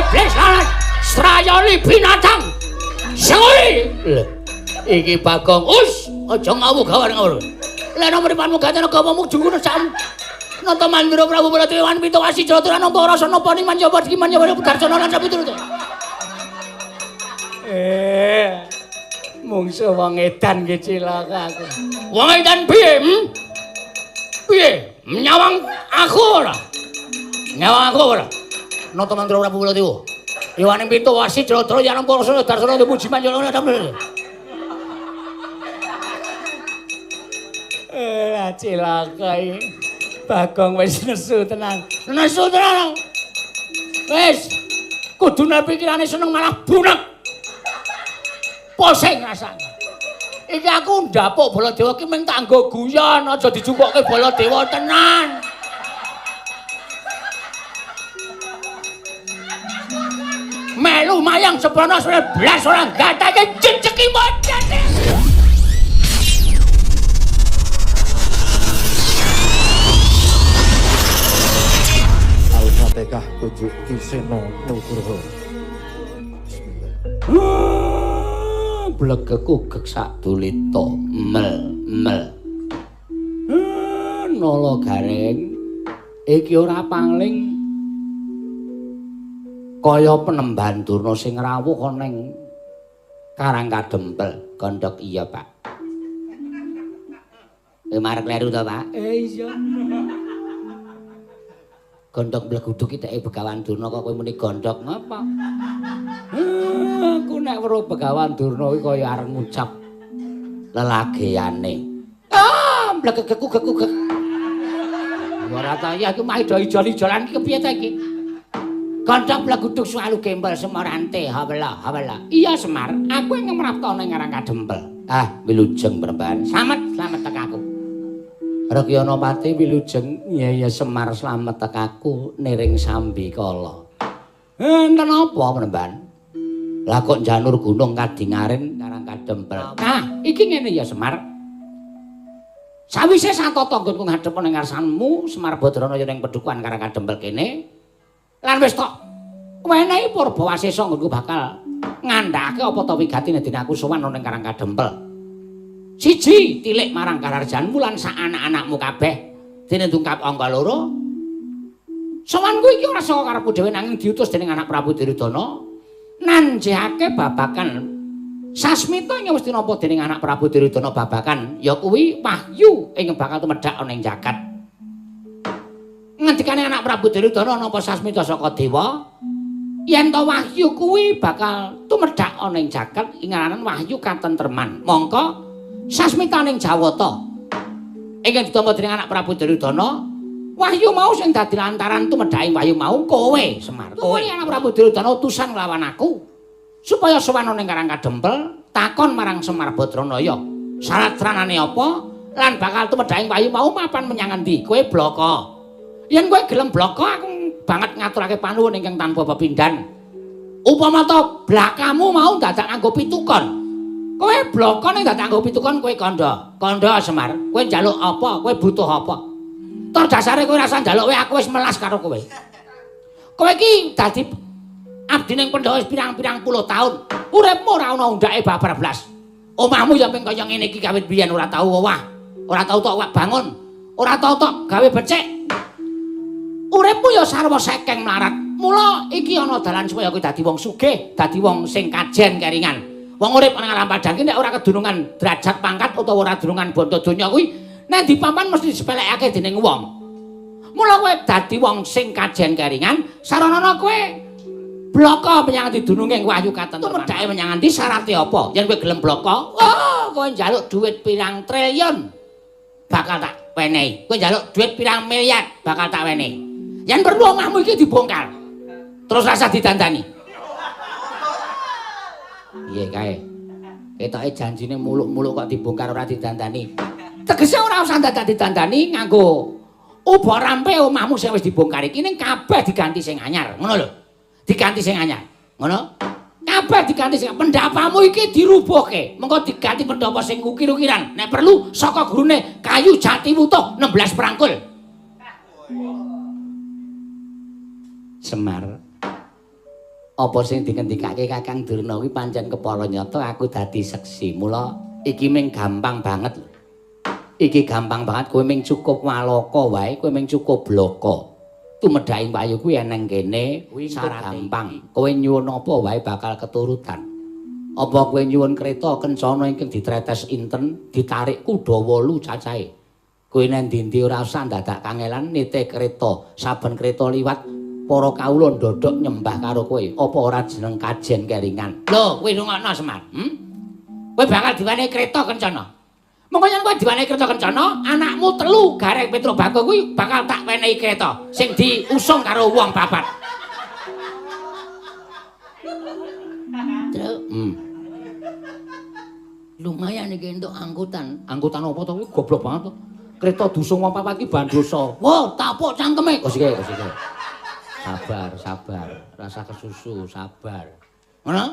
Iblis lan Srayani binatang. Senguri. Lho, iki Bagong us aja ngawu gawar ngawur. Lha mripanmu gatene gawamu jungkune sak Nata Mandura Prabu Baladewa Pitu Wasi Jatara nampa rasa napa ning manjaba iki manjaba Darsana lan sapiturute. Mungsu wong edan ki cilaka aku. Wong edan piye? Piye? Nyawang aku ora? Nyawang aku ora? Nata Mandura Prabu Baladewa. Iwaning Pitu Wasi Jatara ya nampa rasa Darsana puji manjaba. Cilaka iki. Bagong wis nesu tenan. Nesu tenan. Wis kudune pikirane seneng malah bunek. Pusing rasane. Iki aku ndapuk Baladewa ki mung tak nggo guyon, aja dijupukke Baladewa tenan. Melu mayang seprana blas ora gatake jejeki mocet. Al-Fatihah kunjuk Ki Seno Nugroho. Bismillah. Blegeku gek sak dulita mel mel. Nala Gareng iki ora pangling kaya penemban Durna sing rawuh ana ning Karang Kadempel. Gondhok iya, Pak. Marek kleru to, Pak? Iya. Gondhok mleguduk iki dheke Begawan Durna kok kowe muni gondhok ngapa? Aku nek weruh Begawan Durna kuwi kaya arep ngucap lelageane. Ah, mlegegek-gek. Ora ta ya iki mah do ijol-ijolan iki kepiye ta iki? Gondhok mleguduk suwalu gembel Semarante, hawela hawela. Iya Semar, aku ing ngrapta ning Karang Kadempel. Ah, wilujeng Bremban. Slamet, slamet tekaku. Rekyana Pati wilujeng, iya iya Semar slamet tekaku niring sambikala. Enten apa Bremban? Lah kok janur gunung kadingaren Karang Kadempel. Nah, iki ngene ya Semar. Sawise satata nggonku ngadhep ning ngarsanmu Semar Badrana ya ning pedukuhan Karang Kadempel kene. Lan wis tok wenehi purba wasesa nggonku bakal ngandhake apa ta wigatine dene aku sowan ning Karang Kadempel. Siji tilik marang kararjanmu lan sak anak-anakmu kabeh dene tungkap angka loro. Sowanku iki ora saka karepku dhewe nanging diutus dening anak Prabu Duryudana nanjehake babakan sasmita ing wis tinampa dening anak Prabu Duryudana babakan ya kuwi wahyu ing bakal tumedhak ana ing jagat. Ngendikane anak Prabu Duryudana nampa sasmita saka dewa yen to wahyu kuwi bakal tumedhak ana ing jagat ing ngaranan wahyu katentreman. Mongko sasmitaning Jawata ingkang ditampa dening anak Prabu Duryudana wahyu mau sing dadi lantaran tumedhake wahyu mau kowe Semar. Kowe anak Prabu Duryudana utusan nglawan aku supaya sowan ning Karang Kadempel takon marang Semar Badranaya syarat sranane apa lan bakal tumedhake wahyu mau mapan menyang endi. Kowe bloko. Yen kowe gelem bloko aku banget ngaturake panuwun ingkang tanpa pepindhan. Upama to blakamu mau dadak nganggo pitukon. Kowe bloko ning dadak nganggo pitukon kowe kandha. Kandha Semar, kowe njaluk apa? Kowe butuh apa? Tur dasare kowe rasa njaluk kowe aku wis melas karo kowe. Kowe iki dadi abdi ning Pandhawa wis pirang-pirang puluh taun. Uripmu ora ana undake babar blas. Omahmu ya ping kaya ngene iki kawit biyen ora tau owah, ora tau tok bangun, ora tau tok gawe becik. Uripmu ya sarwa sekeng mlarat. Mula iki ana dalan supaya kowe dadi wong sugih, dadi wong sing kajen keringan. Wong urip nang alam padang iki nek ora kedunungan derajat pangkat utawa ora dunungan bondo donya kuwi nek dipapan mesti disepelekake dening wong. Mula kowe dadi wong sing kajen keringan, saranana kowe bloko menyang didununge wahyu katentreman. Tumedhake menyang endi syarate apa? Yen kowe gelem bloko, wah kowe njaluk dhuwit pirang triliun bakal tak wenehi. Kowe njaluk dhuwit pirang miliar bakal tak wenehi. Yen perlu omahmu iki dibongkar. Terus rasa didandani. Piye kae? Ketoke janjine muluk-muluk kok dibongkar ora didandani. Tegese ora usah dadak didandani nganggo uba rampe omahmu sing wis dibongkar iki ning kabeh diganti sing anyar, ngono lho. Diganti sing anyar. Ngono? Kabeh diganti sing pendapamu iki dirubuhke. Mengko diganti pendapa sing ukir-ukiran. Nek perlu saka gurune kayu jati wutuh 16 prangkul. Semar. Apa sing dingendikake Kakang Durna kuwi pancen kepara nyata, aku dadi seksi. Mula iki ming gampang banget lho. Iki gampang banget, kowe ming cukup walaka wae, kowe ming cukup blaka. Tumedhaking wahyu kuwi eneng kene, kuwi gampang. Kowe nyuwun apa wae bakal keturutan. Apa kowe nyuwun kereta kencana ingkang ditretes inten, ditarik kuda 8 cacahe. Kowe nang ndi-ndi ora usah dadak kangelan nite kereta, saben kereta liwat para kawula ndodhok nyembah karo kowe. Apa ora jeneng kajen keringan? Lho, kowe rungokno Semar. Kowe bakal diwenehi kereta kencana. Mengko yen kowe diwenehi kereta kencana, anakmu 3 Gareng Petruk Bagong kuwi bakal tak wenehi kereta sing diusung karo wong papat. Truk. Lumayan iki entuk angkutan. Angkutan apa to kuwi goblok banget to. Kereta diusung wong papat iki bandosa. Wah, tapuk cangkeme. Kosike, kosike. Sabar, sabar. Rasa kesusu, sabar. Ngono?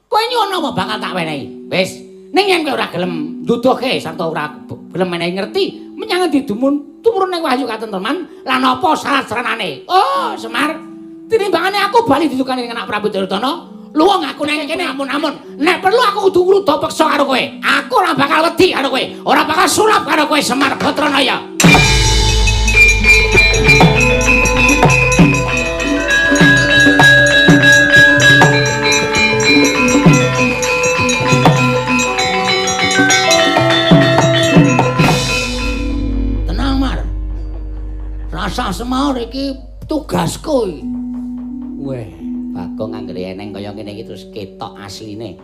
Kowe nyuwun apa bakal tak wenehi? Wis. Ning yen kowe ora gelem nduduhke sarta ora gelem menehi ngerti menyang endi dumun tumurun ning wahyu katentreman lan apa syarat-saranane. Oh, Semar. Tinimbangane aku bali didukani ning anak Prabu Duryudana, luwung aku nang kene amun-amun. Nek perlu aku kudu ngruda peksa karo kowe. Aku ora bakal wedi karo kowe, ora bakal sulap karo kowe Semar Batranaya. Tenang, Mar. Rasa semaur iki tugasku iki. Weh, Bagong anggere eneng kaya ngene iki terus ketok asline.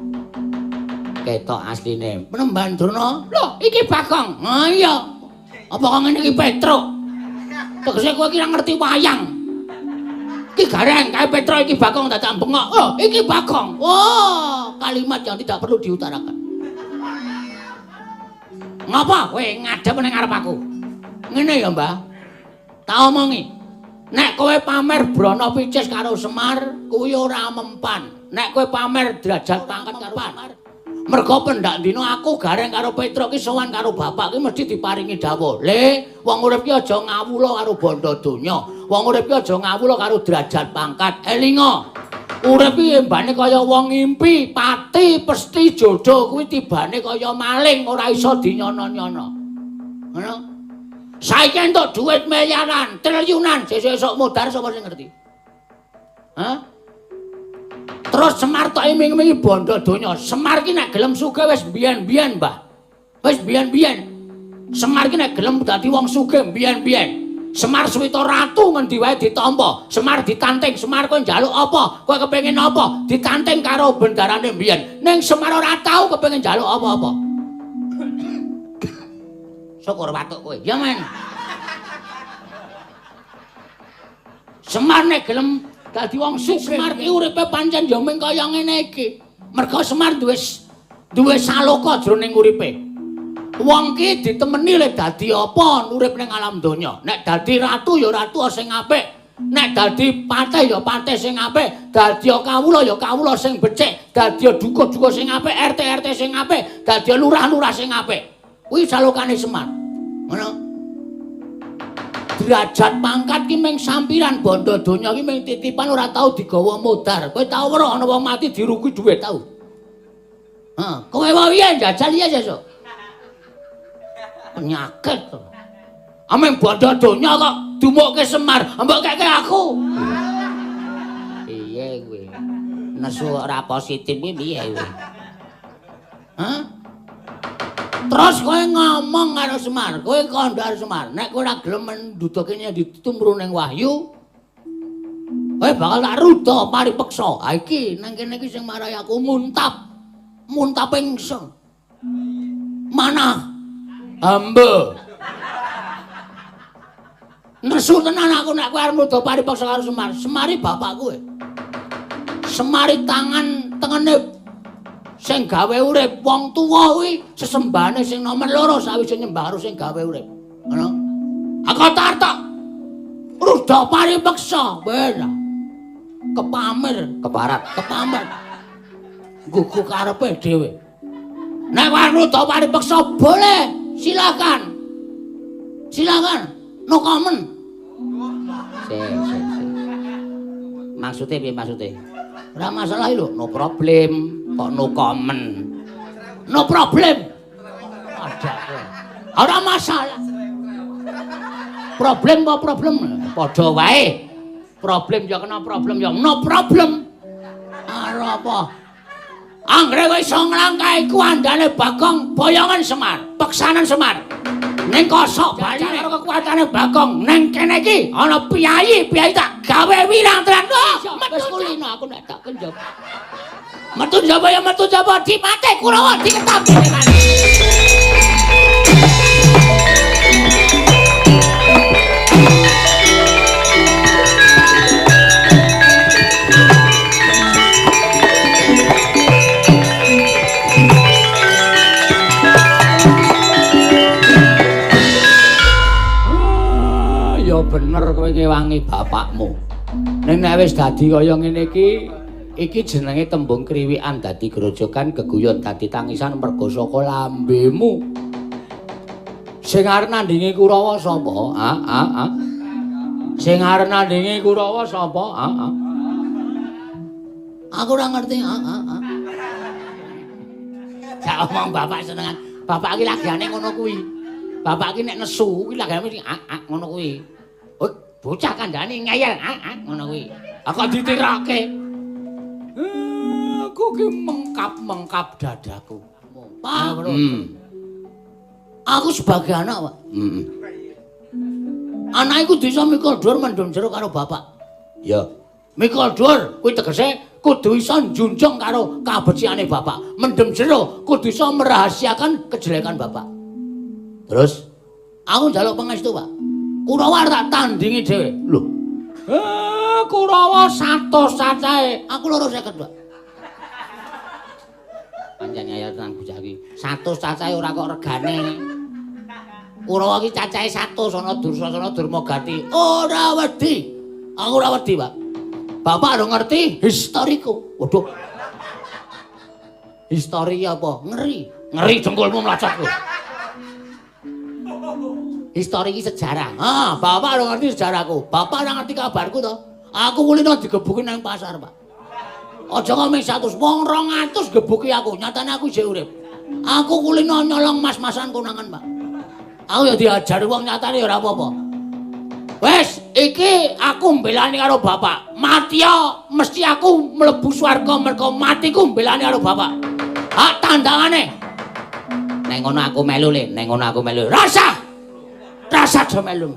Ketok asline. Penemban Durna. Lho, iki Bagong. Ha iya. Apa kok ngene iki Petruk? Tegese kowe iki ora ngerti wayang. Iki Gareng kae Petruk, iki Bagong dadak bengok. Oh, iki Bagong. Oh, kalimat yang tidak perlu diutarakan. Ngapa kowe ngadep ning ngarep aku? Ngene ya, Mbah. Tak omongi. Nek kowe pamer brana picis karo Semar, kuwi ora mempan. Nek kowe pamer derajat pangkat karo Semar, mergo pendak dina aku Gareng karo Petruk ki sowan karo bapak ki mesti diparingi dawuh. Le, wong urip ki aja ngawula karo bondo donya. Wong urip ki aja ngawula karo derajat pangkat. Elinga. Urip ki embane kaya wong ngimpi, pati pesti jodoh kuwi tibane kaya maling, ora iso dinyono-nyono. Ngono. Saiki entuk dhuwit miliaran, triliunan, sesuk-esuk modar sapa sing ngerti? Hah? Terus Semar tok iming-imingi bondo donya. Semar ki nek gelem sugih wis biyen-biyen, Mbah. Wis biyen-biyen. Semar ki nek gelem dadi wong sugih biyen-biyen. Semar suwita ratu ngendi wae ditampa. Semar ditanting, Semar kowe njaluk apa? Kowe kepengin apa? Ditanting karo bendarane biyen. Ning Semar ora tau kepengin njaluk apa-apa. Syukur watuk kowe. Ya men. Semar nek gelem dadi wong sugih, Semar ki uripe pancen ya mung kaya ngene iki. Mergo Semar duwe saloka jroning uripe. Wong ki ditemeni le dadi apa urip ning alam donya. Nek dadi ratu ya ratu sing apik. Nek dadi patih ya patih sing apik, dadi kawula ya kawula sing becik, dadi duka-duka sing apik, RT-RT sing apik, dadi lurah-lurah sing apik. Kuwi salokane Semar. Ngono. Derajat pangkat ki mung sampiran, bondo donya ki mung titipan ora tau digawa modar. Kowe tau ora ana wong mati dirugi dhuwit tau? Heeh, kowe wae piye njajal iya sesuk. Penyakit to. Ameng bondo donya kok dumukke Semar, mbok keke aku. Piye kowe? Nesu ora positif kuwi piye kowe? Hah? Terus kowe ngomong karo Semar, kowe kandha karo Semar, nek kowe ora gelem nduduhke ditumru ning wahyu, kowe bakal tak ruda paripeksa. Ha iki nang kene iki sing marai aku muntap. Muntap ingsun. Manah hamba. Nesu tenan aku nek kowe arep ngruda paripeksa karo Semar. Semari bapakku kowe. Semari tangan tengene sing gawe urip. Wong tuwa kuwi sesembahane sing nomer 2 sawise nyembah karo sing gawe urip. Ngono. Aku tar tok. Ruda paripeksa. Ben. Kepamer, keparat, kepamer. Gugu karepe dhewe. Nek kowe ruda paripeksa boleh, silakan. Silakan. No comment. Sik, sik, sik. Maksude piye maksude? Ora masalah lho, no problem, kok no comment. No problem. Ada kowe. Ora masalah. Problem apa problem? Padha wae. Problem ya kena problem ya no problem. Ora apa. Anggere kowe iso nglangkahi kuandane Bagong boyongan Semar, peksanan Semar. Ning kosok bali karo kekuatane Bagong, ning kene iki ana piyayi, piyayi tak gawe wirang tenan. Wis kulino aku nek tak kenjop. Metu njaba ya metu njaba dipate Kurawa diketam dhewean. Ya bener kowe ngewangi bapakmu. Ning nek wis dadi kaya ngene iki, iki jenenge tembung kriwikan dadi grojogan, geguyon dadi tangisan mergo saka lambemu. Sing arep nandhingi Kurawa sapa? Ah ah ah. Sing arep nandhingi Kurawa sapa? Ah ah. Aku ora ngerti. Ah ah ah. Jak omong bapak senengan. Bapak iki lagane ngono kuwi. Bapak iki nek nesu kuwi lagane mesti ah ah ngono kuwi. Oh, bocah kandhane ngeyel ah ah ngono kuwi. Aku ditirake. Aku ki mengkap-mengkap dadaku. Pak. Aku sebagai anak, Pak. Heeh. Anak iku kudu iso mikul dhuwur mendem jero karo bapak. Ya. Mikul dhuwur kuwi tegese kudu iso njunjung karo kabecikane bapak. Mendem jero kudu iso merahasiakan kejelekan bapak. Terus aku njaluk pangestu, Pak. Kurawa tak tandingi dhewe. Lho. Kurawa 100 cacahe. Aku 250, Pak. Pancen ngeyel tenan bocah iki. 100 cacahe ora kok regane. Kurawa iki cacahe 100 ana Dursasana Durmagati. Ora wedi. Aku ora wedi, Pak. Bapak ora ngerti historiku. Waduh. Histori apa? Ngeri. Ngeri dengkulmu mlacot kowe. Histori iki sejarah. Ah, bapak ora ngerti sejarahku. Bapak ora ngerti kabarku to. Aku kulino digebuki nang pasar, Pak. Aja ngomong 100, wong 200 gebuki aku. Nyatane aku isih urip. Aku kulino nyolong mas-masan konangan, Pak. Aku ya diajar wong nyatane ya ora apa-apa. Wes, iki aku mbelani karo bapak. Mati ya mesti aku mlebu swarga mergo matiku mbelani karo bapak. Hak tandangane. Nek ngono aku melu le, nek ngono aku melu. Rasa. Rasa aja melu.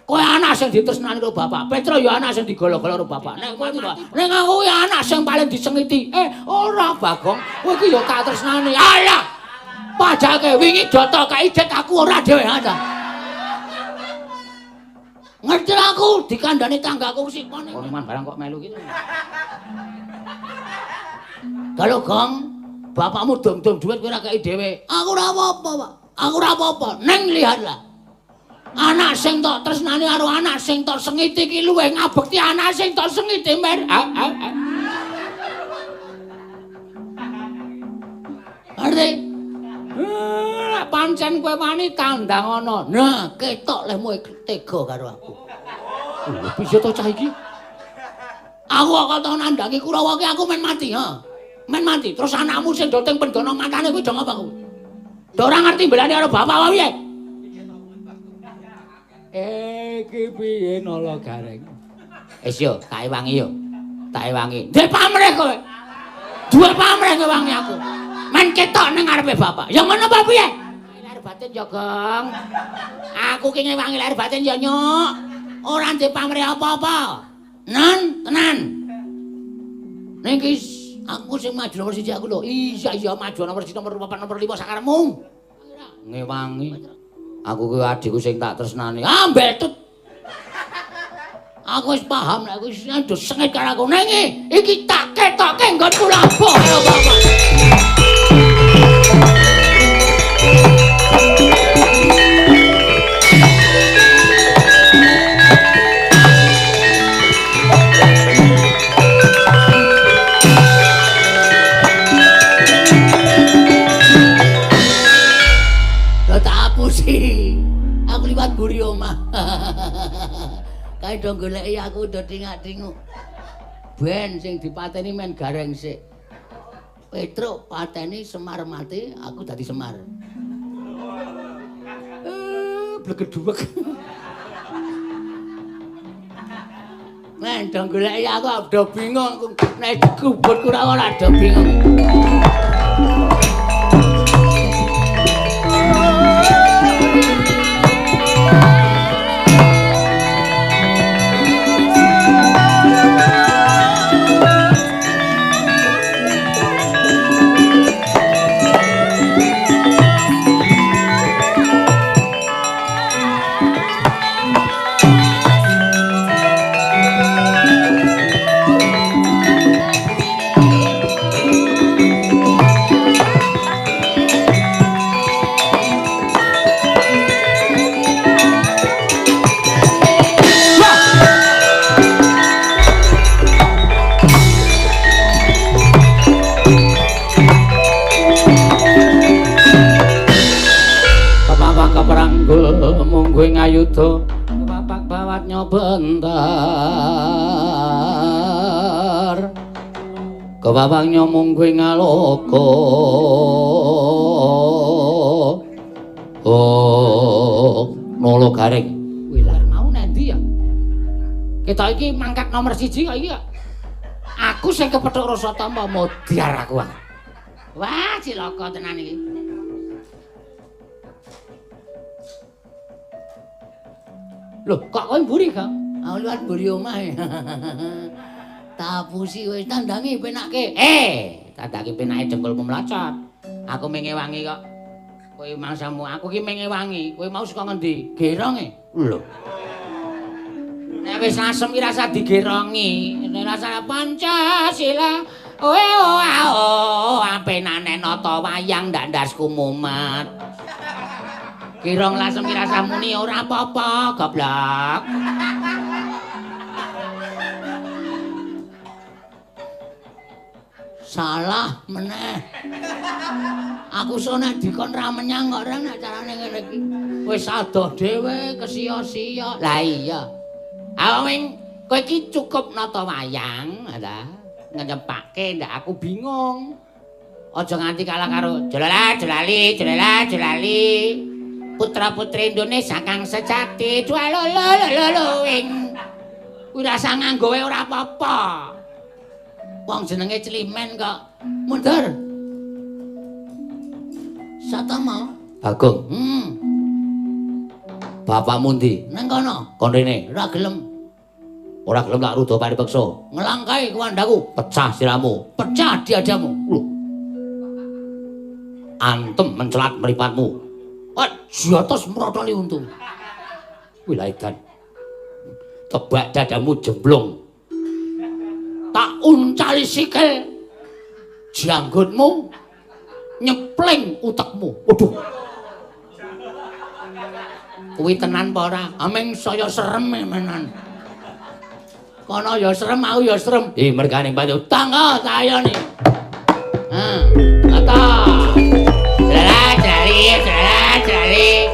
Kowe anak sing ditresnani karo bapak. Petro ya anak sing digolo-golo karo bapak. Nek kowe iki, nek aku ya anak sing paling disengiti. Ora Bagong, kowe iki ya tak tresnani. Alah. Pajake wingi doto kaidet aku ora dhewe ta. Ngerti aku dikandani tanggaku sipone. Kono barang kok melu iki. Kalau Gong, bapakmu dom-dom duit kowe ora kei dhewe. Aku ora apa-apa, Pak. Aku ora apa-apa. Neng lihatlah. Anak sing tok tresnani karo anak sing tok sengiti iki luwih ngabekti anak sing tok sengiti mer. Ngerti? Nek pancen kowe wani tandang ana. Nah, ketok lehmu tega karo aku. Lho, piye to cah iki? Aku kok tau nandangi Kurawa ki aku men mati, ha. Men mati. Terus anakmu sing do teng pendono matane kuwi do ngapa kuwi? Do ora ngerti mbelani karo bapak wae piye? Iki piye nala gareng? Wis yo, tak ewangi yo. Tak ewangi. Duwe pamrih kowe. Duwe pamrih ngewangi aku. Men ketok nang ngarepe bapak. Ya ngono apa piye? Lahir batin ya, Gong. Aku ki ngewangi lahir batin ya, Nyuk. Ora ndek pamrih apa-apa. Nan, tenan. Ning iki aku sing maju nomor 1 aku lho. Iya, iya maju nomor 1, nomor 4, nomor 5 sakarepmu. Ngewangi. Aku ki adikku sing tak tresnani. Ah, mbetut. Aku wis paham nek aku wis do sengit karo aku. Ning iki tak ketokke nggonku labuh karo bapak. Aku liwat buri omah. Kae do goleki aku do tingak-tinguk. Ben sing dipateni men Gareng sik. Petruk pateni Semar mati, aku dadi Semar. Blegedhuwek. Men do goleki aku do bingung nek dikubur kurang ora do bingung. Mungguing ayuda kepapak bawat nyobentar kepapak nyomungguing aloka oh nolo Gareng wilar mau nanti ya kita iki mangkat nomor 1 kok iki aku sing kepethuk rasa tampa modiar aku. Wah cilaka tenan iki. Loh, kok kowe mburi, Kang? Aku liwat mburi omah. Tapusi wis tandangi penake. Tandangi penake jengkolmu mlocot. Aku mengewangi kok. Kowe mangsamu, aku ki mengewangi. Kowe mau saka ngendi? Geronge. Lho. Nek wis asem ki rasa digerongi. Nek rasa Pancasila, oe oh apenane nata wayang ndak ndasku mumet. Kirong lasem ki rasa muni ora apa-apa, goblok. Salah meneh. Aku sone dikon ra menyang kok ora nek carane ngene iki. Wis adoh dhewe kesiya-siya. Lah iya. Awing kowe iki cukup nata wayang, ta? Ngnyepake ndak aku bingung. Aja nganti kalah karo jolala jolali jolala jolali. Putra-putri Indonesia kang sejati dwalolololowing. Kuwi rasa nganggo wae ora apa-apa. Wong jenenge Climen kok. Mundur. Satama. Bagong. Bapakmu ndi? Nang kono. Kon rene. Ora gelem. Ora gelem tak ruda paripeksa. Nglangkai kuwandaku, pecah siramu, pecah diadamu. Lho. Antem mencelat mripatmu. Jotos mrotoli untu. Wilaidan. Tebak dadamu jemblung. Tak uncali sikil. Janggutmu nyepling utekmu. Waduh. Kuwi tenan apa ora? Ameng saya serem menan. Kono ya serem, aku ya serem. Ih, mergane bantu. Tangga tayone. Ha, kata. Jala jali, jala jali.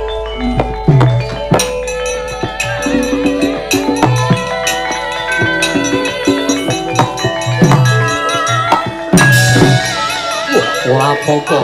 Wah, ora apa-apa.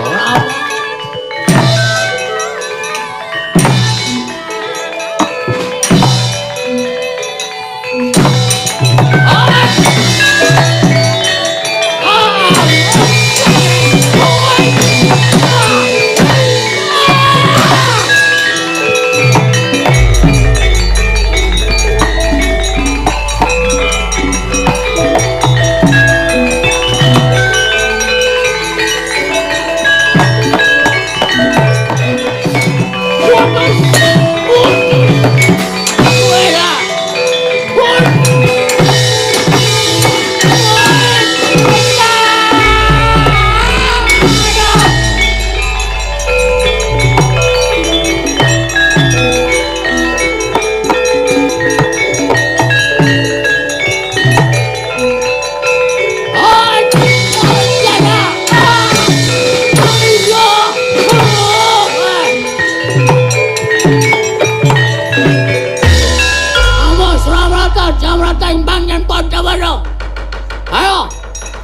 Ayo,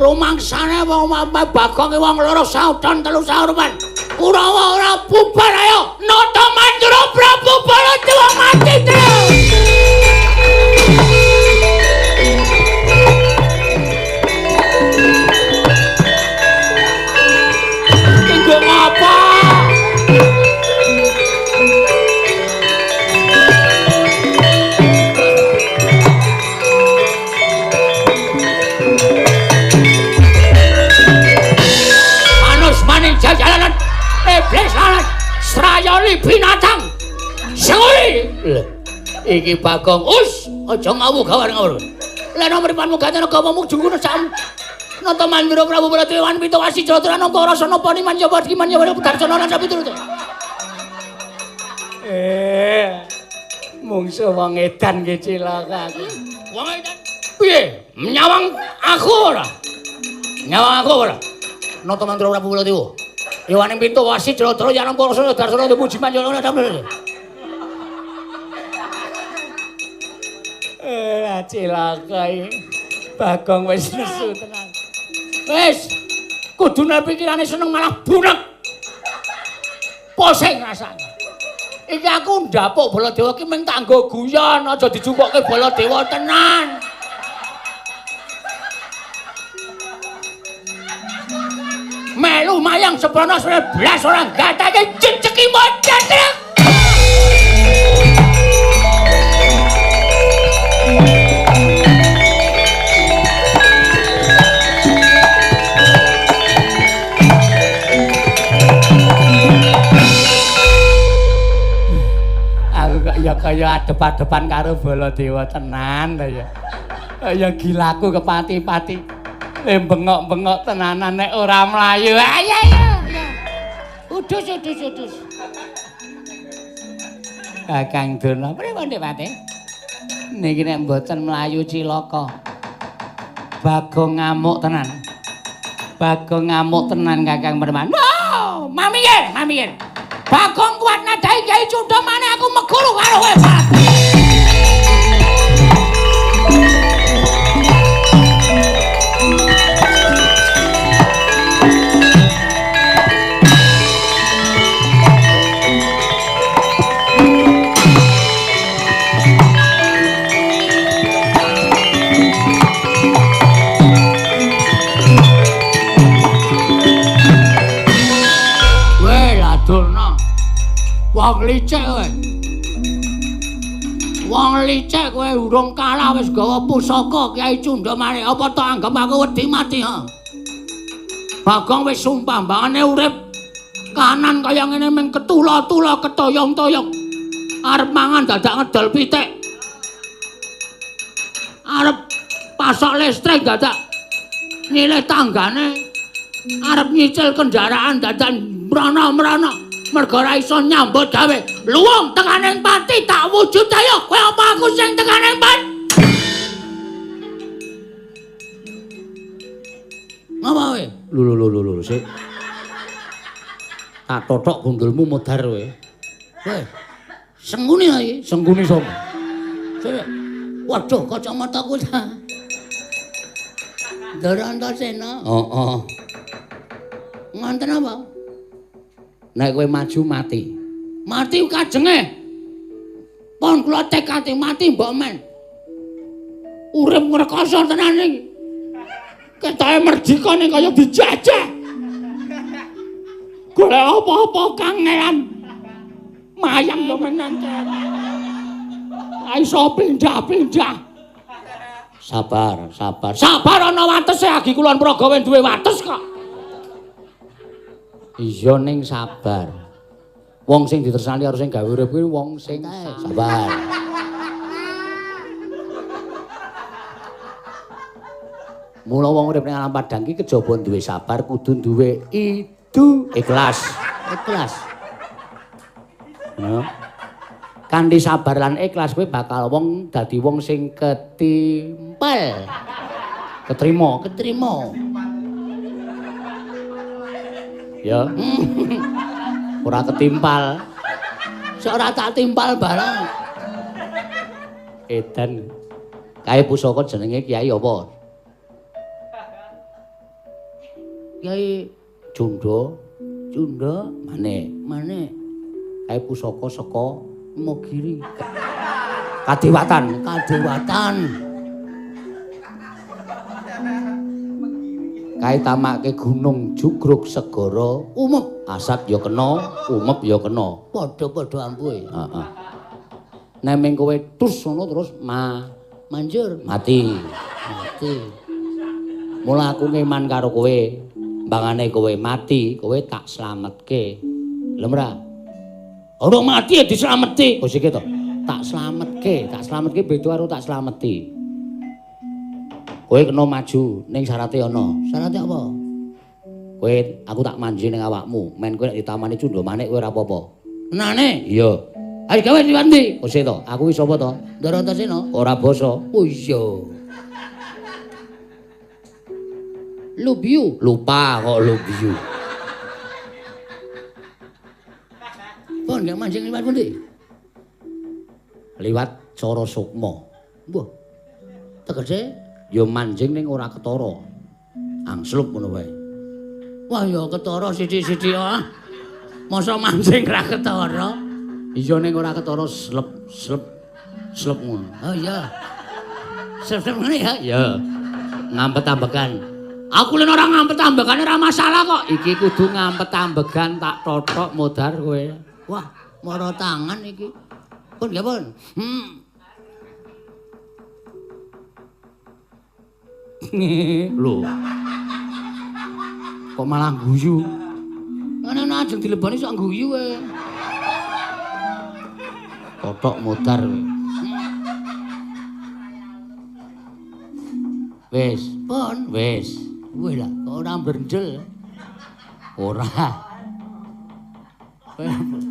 rumangsane wong Bagong wong loro saudan telu saurupan. Kurawa ora bubar ayo. Nata Mandura Prabu Baladewa mati terus. Kanggo ngapa? Jalanan iblis lalat srayoni binatang senguri iki Bagong us aja ngawu gawar ngawur lan mripanmu gatene gamamu jungkuna sak Nata Mandura Prabu Baladewa Pito Wasi Jatara Nangka Rasa Napa Niman Jawa Kiman Jawa Darsana lan sapiturute. Mungsu wong edan ki cilaka aku. Wong edan piye? Nyawang aku ora? Nyawang aku ora? Nata Mandura Prabu Baladewa. Yowaning Pintu Wasi Jatara Yanangka Rasa Darsana Puji Manjana sapiturute. Cilaka iki. Bagong wis nesu tenan. Wis, kudune pikirane seneng malah bunek. Pusing rasane. Iki aku ndapuk Baladewa ki mung tak nggo guyon, aja dijupukke Baladewa tenan. Melu mayang seprono blas ora gatake jejeki mocatrek. Ya kaya adep-adepan karo Baladewa tenan ta ya. Ya gilaku kepati-pati. Le bengok-bengok tenanan nek ora mlayu. Ayo ayo. Udus udus udus. Kakang Durna pripun Dik Pati? Niki nek mboten mlayu cilaka. Bagong ngamuk tenan. Bagong ngamuk tenan Kakang Perman. Wow, mamikir, mamikir. Bagong kuat nadai Kyai Cundha maneh aku meguru karo kowe. Wong licik kowe. Wong licik kowe urung kalah wis gawa pusaka Kyai Cundha maneh. Apa tok anggap aku wedi mati ha? Bagong wis sumpah mbangane urip kanan kaya ngene mung ketula-tula ketoyong-toyong. Arep mangan dadak ngedol pitik. Arep pasok listrik dadak nyilih tanggane. Arep nyicil kendaraan dadak mrana-mrana. Mergo ora iso nyambut gawe. Luwung tekaning pati tak wujud ayo. Kowe apa aku sing tekaning pati? Ngapa kowe? Lho lho lho lho sik. Tak tothok gundulmu modar kowe. Kowe sengkuni ta iki? Sengkuni sapa? Sik. Waduh kacamataku ta. Ndara Antasena. Heeh. Ngonten apa? Nek kowe maju mati. Mati kajenge. Pon kula tekate mati mbok men. Urip ngrekoso tenan iki. Ketoke merdika ning kaya dijajah. Golek apa-apa kangelan. Mayang yo menan. Iso pindah-pindah. Sabar, sabar. Sabar ana watese agi kulon praga wis duwe wates kok. Iya ning sabar. Wong sing ditresnani karo sing gawe urip kuwi wong sing sabar. Mula wong urip ning alam padang iki kejaba duwe sabar kudu duwe idu ikhlas. Ikhlas. Ya. Kanthi sabar lan ikhlas kowe bakal wong dadi wong sing ketimpel. Ketrima, ketrima. Ya. Ora ketimpal. Sik ora tak timpal barang. Edan. Kae pusaka jenenge Kyai apa? Kyai Cunda, Cunda manik, manik. Kae pusaka saka Imogiri. Kadewatan, kadewatan. Kae tamake gunung jugruk segara umep, asat ya kena, umep ya kena. Padha-padha ampuhe. Heeh. Nek ming kowe tus ngono terus manjur mati. Mati. Mula aku ngeman karo kowe, mbangane kowe mati, kowe tak slametke. Lho ora? Ora mati ya dislameti. Kok sik to? Tak slametke beda karo tak slameti. Kowe kena maju ning syarate ana. Syarate apa? Kowe aku tak manji ning awakmu, men kowe nek ditamani Cunda Manik kowe ora apa-apa. Tenane? Iya. Ayo gawe liwat ndi? Kok sik to? Aku iki sapa to? Ndara Antasena. Ora basa. Oh iya. Lubiu, lupa kok lubiu. Pon gak mancing liwat pundi? Liwat cara sukma. Mbah. Tegese ya manjing ning ora ketara. Angslup ngono wae. Wah ya ketara sithik-sithik ah. Masa mancing ora ketara? Iya ning ora ketara slep slep slep ngono. Oh iya. Slep-slep ngene ya? Iya. Ngampet-ambekan. Aku lho ora ngampet ambegan ora masalah kok. Iki kudu ngampet ambegan tak tothok modar kowe. Wah, mara tangan iki. Pun nggih, pun. Lho. Kok malah guyu? Ngene ajeng dileboni sok guyu kowe. Tothok modar kowe. Wis, pun, wis. Wih lah, kok ora brendel. Ora.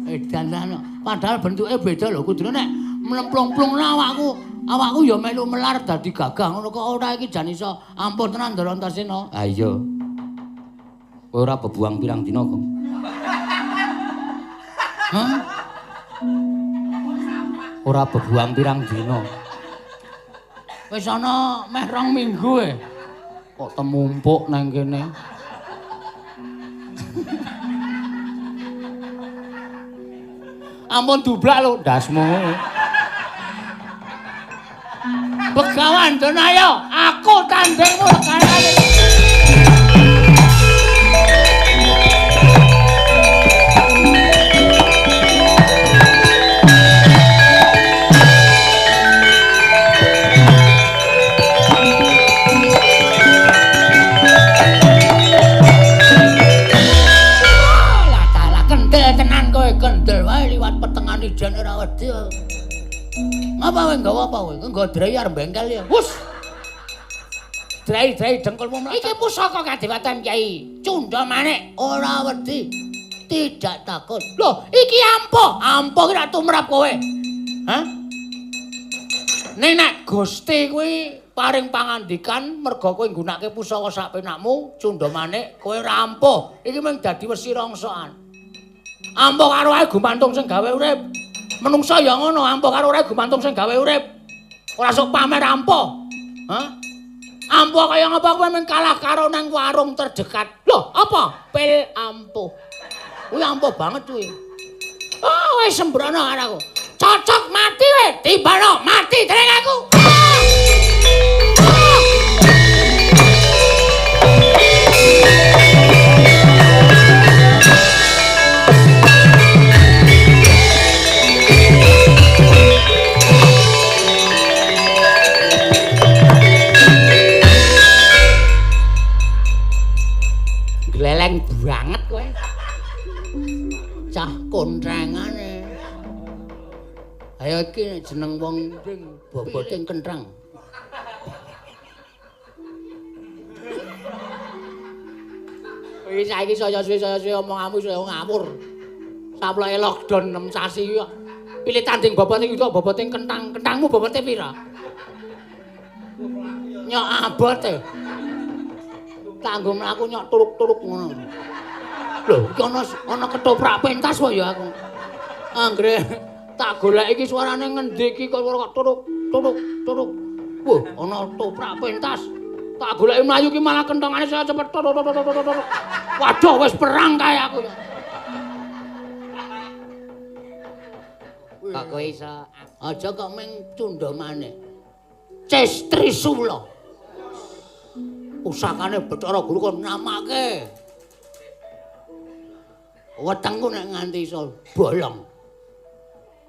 Edan. Padahal bentuke beda lho, kudune nek mlemplung-plung awakku, awakku ya melu melar dadi gagah ngono kok ora iki jan iso ampuh tenan Ndara Antasena. Ha iya. Kowe ora bebuang pirang dina kok. Hah? Ora bebuang pirang dina. Wis ana meh 2 minggu e. Kok temumpuk nang kene. Ampun dublak lho ndasmu. Begawan Danaya, aku tandingmu rekanane. Ijen ora wedi. Ngapa kowe nggawa apa kowe? Nggawa drei arep bengkel ya. Wus. Drei-drei dengkulmu mlaku. Iki pusaka kadewatan Kyai Cunda Manik. Ora wedi. Tidak takut. Loh, iki ampuh. Ampuh ki rak tumrap kowe. Hah? Ning nek Gusti kuwi paring pangandikan merga kowe nggunakake pusaka sak penakmu, Cunda Manik, kowe ora ampuh. Iki mung dadi wesi rongsokan. Ampuh karo ae gumantung sing gawe urip. Menungsa ya ngono, ampuh karo ae gumantung sing gawe urip. Ora sok pamer ampuh. Hah? Ampuh kaya ngapa kowe mung kalah karo nang warung terdekat. Loh, apa? Pil ampuh. Kuwi ampuh banget kuwi. Oh, wis sembrono karo aku. Cocok mati kowe, timbano mati dening aku. Gleleng banget kowe. Cah kontrengane. Ayo iki jeneng wong bobote kentrang. Wis saiki saya suwe omonganmu saya ngawur. Saploke lockdown 6 sasi kok. Pilih tanding bobote iki bobote kentang. Kentangmu bobote pira? Nyok abot e. Tanggo mlaku nyok turuk-turuk ngono. Lho, iki ana ketoprak pentas wae ya aku. Anggere tak golek iki suarane ngendi iki kok turuk turuk turuk. Wah, ana ketoprak pentas. Tak goleki mlayu ki malah kentongane saya cepet. Waduh wis perang kae aku ya. Kok kowe iso aja kok ming cundha maneh. Ces Trisula. Pusakane Bathara Guru kon namake. Wetengku nek nganti iso bolong.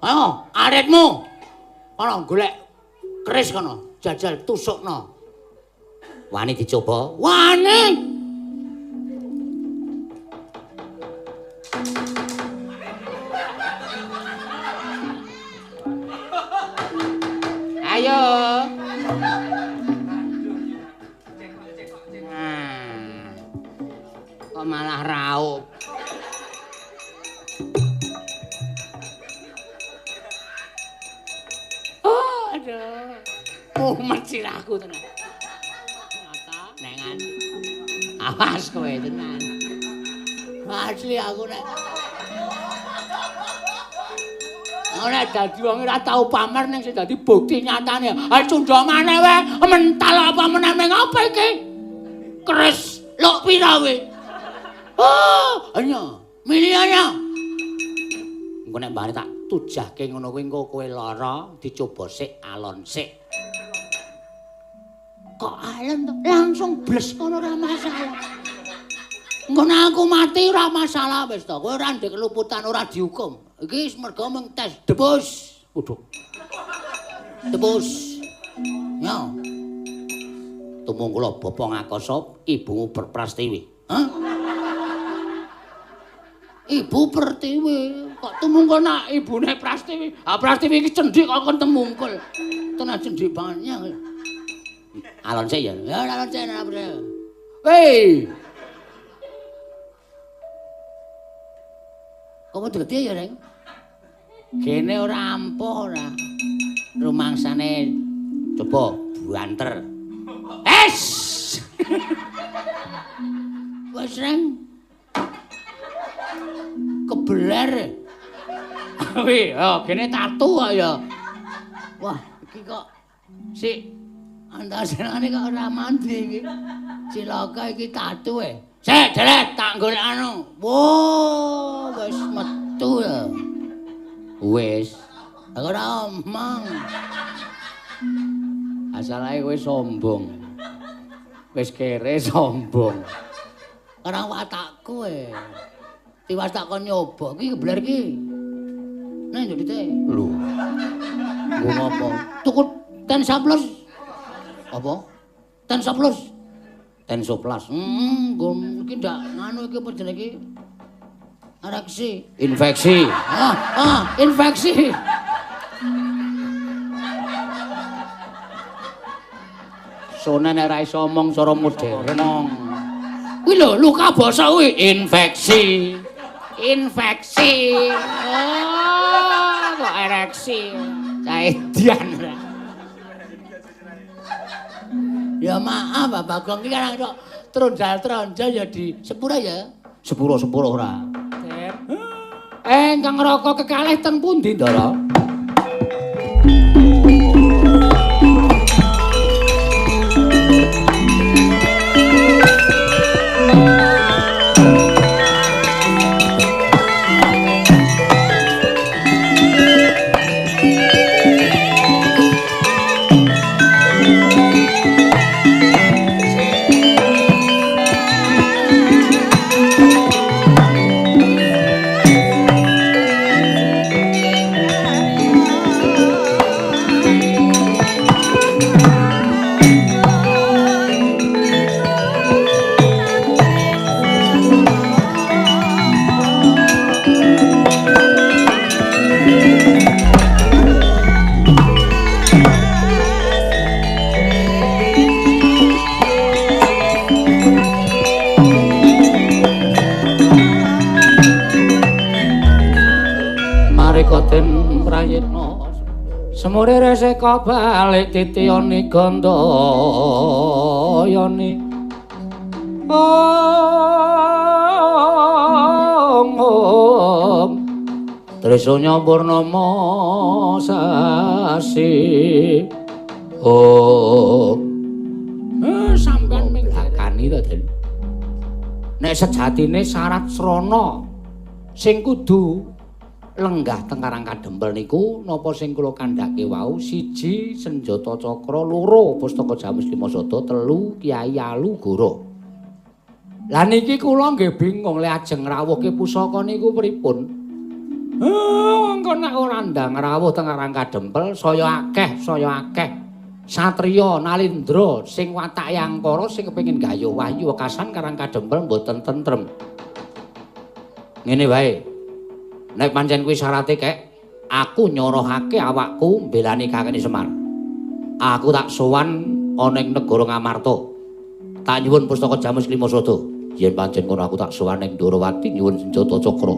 Ayo, aritmu. Kono golek keris kono, jajal tusukno. Wani dicoba? Wani. Ayo. Nah, kok malah raup. Oh, aduh. Mumet sirahku tenan. Nek nganti. Awas kowe tenan. Asli aku nek ora dadi wong ora tau pamer ning sing dadi bukti nyatane. Ha cundha maneh wae, mental apa meneh meng apa iki? Keris luk pira kowe? Oh, anya, milihane. Engko nek mbane tak tujahke ngono kuwi engko kowe lara, dicoba sik alon sik. Kok alon to? Langsung bles ngono ora masalah. Engko nek aku mati ora masalah wis to. Kowe ora ndek keluputan, ora dihukum. Iki mergo mung tes debus. Waduh. Debus. Ya. Tumungkula bapa ngakasa ibumu Prastiwi. Hah? Ibu Pertiwi. Kok tumungkul nak ibune Prastiwi? Ah Prastiwi iki cendhik kok kon temungkul. Tenan cendhik banget ya. Alon sik ya. Ya alon sik ora. Hei. Kok dadi ya, Reng? Gene ora ampuh ora. Rumangsane coba buanter. Es. Wes, Reng. Kebeler. Wih, oh gene tatu kok ya. Wah, iki kok sik antasenane kok ora mandi iki. Cilaka iki tatu e. Sik, deret tak golek anu. Wo, wis metu ya. Wis. Aku ora omong. Asalahe kowe sombong. Wis kere sombong. Ora watakku e. Tiwas tak kon nyoba iki kebler iki. Nang yo dite. Lho. Nggo ngopo? Tuku Tensa Plus. Apa? Tensa Plus. Tensoplas. Nggo iki ndak nganu iki apa jenenge iki? Ereksi, infeksi. Infeksi. Sone nek ora iso omong cara modern. Kuwi lho luka basa kuwi infeksi. Infeksi. Oh, kok ereksi. Caedian ora. Ya maaf Bapak Bagong iki kan kok tronjal-tronjal ya di sepura ya. Sepuro-sepuro ora. Ingkang raka kekalih teng pundi, Ndara? Semure reseka balik titiyani gandayani. Om om Trisanya purnama sasi. Om. Sampe Nek sejatine syarat srana sing kudu lenggah teng Karang Kadempel niku napa sing kula kandhake wau, siji senjata cakra, loro pustaka Jamus Lima Sada, telu Kyai Alugoro. Lah niki kula nggih bingung le ajeng ngrawuhke pusaka niku pripun. Mongko nek ora ndang rawuh teng Karang Kadempel saya akeh satriya Nalindra sing watake angkara sing kepengin gayuh wahyu wekasan Karang Kadempel mboten tentrem. Ngene wae. Nek pancen kuwi syarate kek, aku nyorohake awakku mbelani Kakene Semar. Aku tak sowan ana ing negara Ngamarta. Tak nyuwun pustaka Jamus Lima Sada. Yen pancen ngono aku tak sowan ing Ndorowati nyuwun senjata cakra.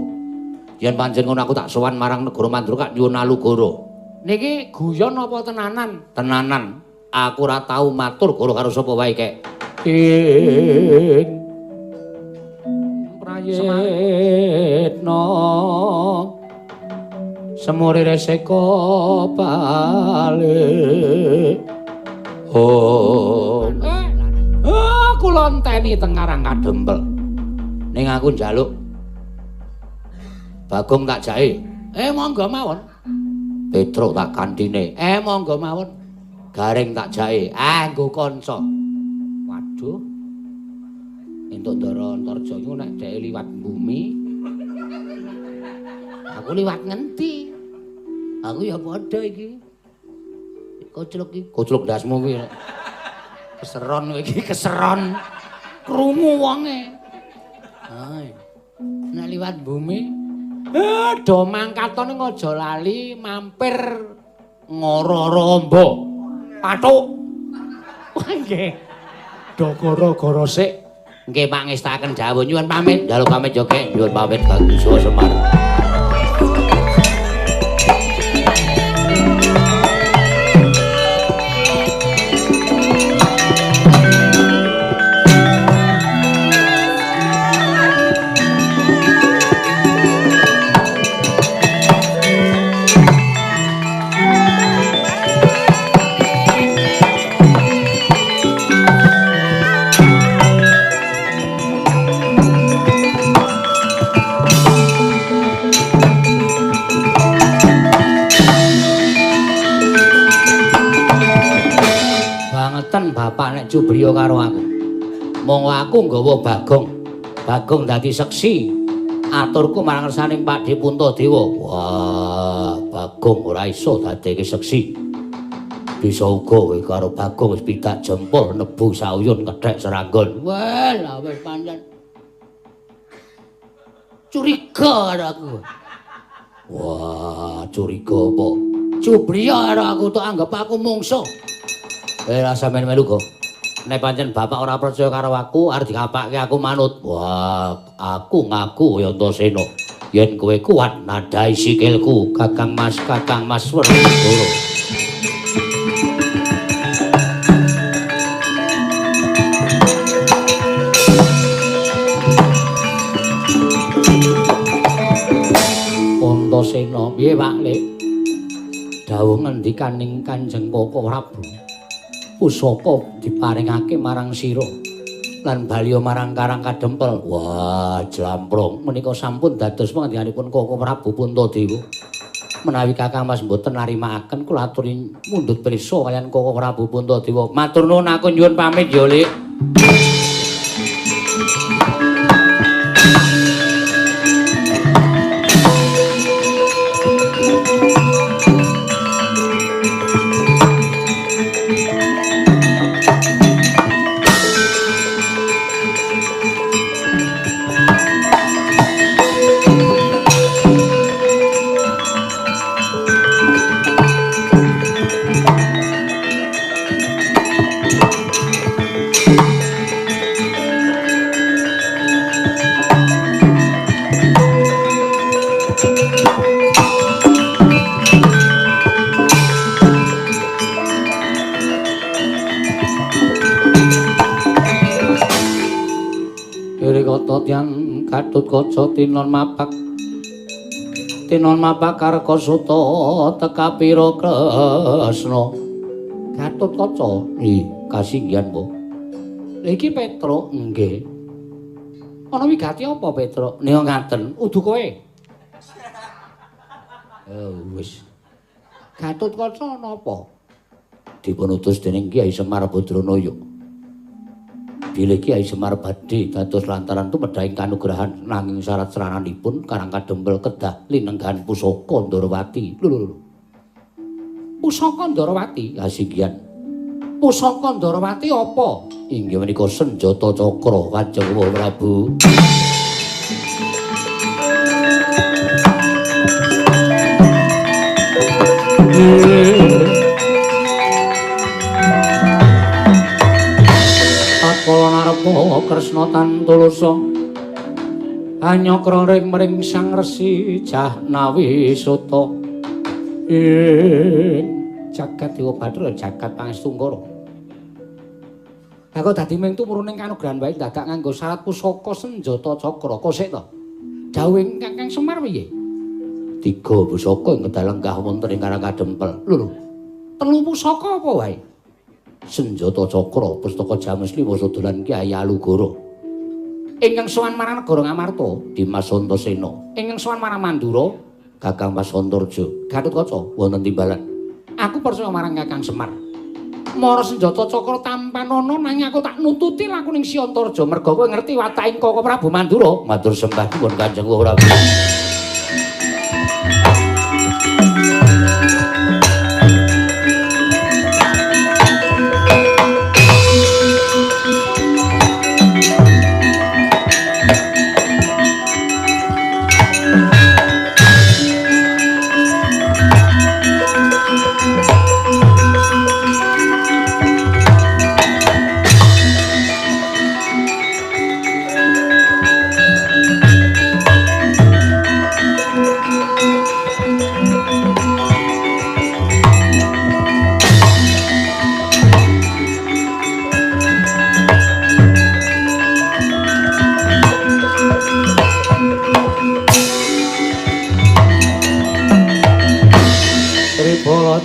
Yen pancen ngono aku tak sowan marang negara Mandura nyuwun Alugoro. Niki guyon apa tenanan? Tenanan. Aku ora tau matur goro karo sapa wae kek. Ing prayitna semuri reseka balik. Oh, kula enteni teng Karang Kadempel. Ning aku njaluk Bagong tak jae. Monggo mawon. Petruk tak kantine. Monggo mawon. Gareng tak jae. Nggo kanca. Waduh. Entuk Ndara Antarja iku nek dheke liwat bumi. Aku liwat ngendi? Aku ya padha iki. Kocluk iki, kocluk ndasmu kuwi. Keseron kowe iki, keseron. Krungu wonge. Hai. Nek liwat bumi, do mangkatone aja lali mampir ngoro-ora amba. Pathuk. Wah nggih. Do goro-goro sik. Nggih pangestaken dawuh nyuwun pamit. Njaluk pamit yo Kek, nyuwun pamit kagem Semar. Bapak nek cubriya karo aku. Monggo aku nggawa Bagong. Bagong dadi seksi aturku marang ngersaning Pakdhe Puntadewa. Wah, Bagong ora iso dadeke seksi. Bisa uga kowe karo Bagong wis pidak jempol nebu sauyun kethek seranggon. Wah, lah wis pancen curiga karo aku. Wah, curiga apa? Cubriya karo aku tok anggap aku mungsuh. Rasa melu kok. Nek pancen bapak ora percaya karo aku, arep dikapake aku manut. Wah, aku ngaku ya Antasena. Yen kowe kuat nadai sikilku, Kakang Mas, Kakang Mas Werkudara. Antasena, piye Pak Lek? Dawuh ngendikaning Kanjeng Koko Prabu. Pusaka diparingake marang sira lan baliya marang Karang Kadempel. Wah, jlamprong menika sampun dados pangandikanipun Koko Prabu Puntadewa. Menawi Kakang Mas mboten narimakaken kula aturi mundhut prisa kaliyan Koko Prabu Puntadewa. Matur nuwun, aku nyuwun pamit ya, Lik. Tiang Gatut Kaca tinon mapak tinon mapak Karkasuta tekapira Kresna. Gatut Kaca, nggih kasinggihan po. Iki Petruk nggih. Ana wigati apa, Petruk? Nika ngaten, udu kowe. Oh, wis. Gatotkaca ana apa? Dipun utus dening Kyai Semar Badranaya. Bilih Kyai Semar badhe dados lantaran tumedhahing kanugrahan nanging syarat srananipun Karang Kadempel kedah linenggahan pusaka Ndorowati. Lho lho lho. Pusaka Ndorowati? Kasinggihan. Pusaka Ndorowati apa? Inggih menika senjata cakra Kanjeng Prabu. Tatkala narepa Kresna tantulusa anyakra ring mring Sang Resi Jahnawi Suta. Ing jagat Dewa Bathara jagat Pangestungkara. Lah kok dadi ming tumurun ing kanugrahan wae dadak nganggo syarat pusaka senjata cakra. Kosek to? Dawuhing Kakang Semar piye? Tiga pusaka ing kedah lenggah wonten ing Karang Kadempel. Lho lho. Telu pusaka apa wae? Senjata cakra, pustaka James Liwa Sodolan Kyai Alugoro. Ingkang sowan marang negara Ngamarta, Dimas Antasena. Ingkang sowan marang Mandura, Kakang Mas Antarja. Gatotkaca wonten timbalan. Aku percaya marang Kakang Semar. Mara senjata cakra tampanana nanging aku tak nututi lakuning Si Antarja merga kowe ngerti wataking Kaka Prabu Mandura. Matur sembah nuwun Kanjeng Prabu.